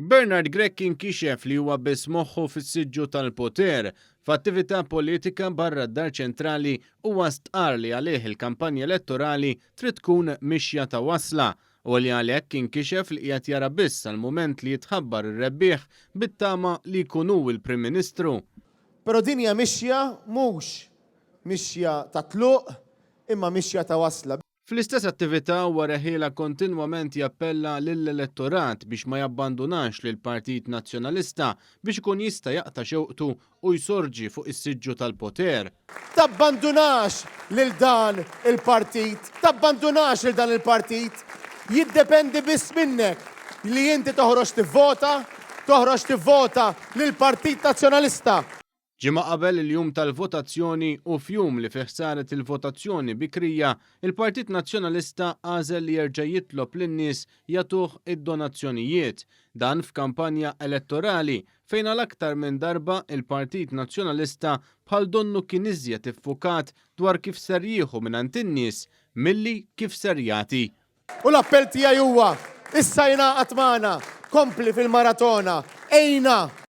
Bernard Grech inkixef li huwa biss moħħu fis-siġġu tal-poter. F'attività politika barra d-Dar Ċentrali huwa stqarr li għalih il-kampanja elettorali trid tkun mixja ta' wasla u li għalhekk inkixef li qiegħed jara biss għall-mument li jitħabbar ir-rebbieħ bit-tama li jkun hu l-Prim Ministru. Però din hija mixja mhux mixja ta' tluq imma mixja ta' wasla. Fl-istess attività huwa reħielha kontinwament jappella lill-elettorat biex ma jabbandunax lill-Partit Nazzjonalista biex ikun jista' jaqta' xewqtu u jsorġi fuq is-siġġu tal-poter. Tabbandunax lil dan il-partit, tabbandunax lil dan il-partit. Jiddependi biss minnek li inti toħroġ tivvota, toħroġ tivvota lill-Partit Nazzjonalista. Ġimgħa qabel il-jum tal-votazzjoni u f'jum li fih saret il-votazzjoni bikrija, il-Partit Nazzjonalista għażel li jerġa' jitlob lin-nies jagħtuh id-donazzjonijiet. Dan f'kampanja elettorali fejn għal aktar minn darba il-Partit Nazzjonalista bħal donnu kien iżjed iffukat dwar kif ser jieħu mingħand in-nies milli kif ser jagħti. U l-appell tiegħi huwa, issa ingħaqad magħna, kompli fil-maratona, għinna!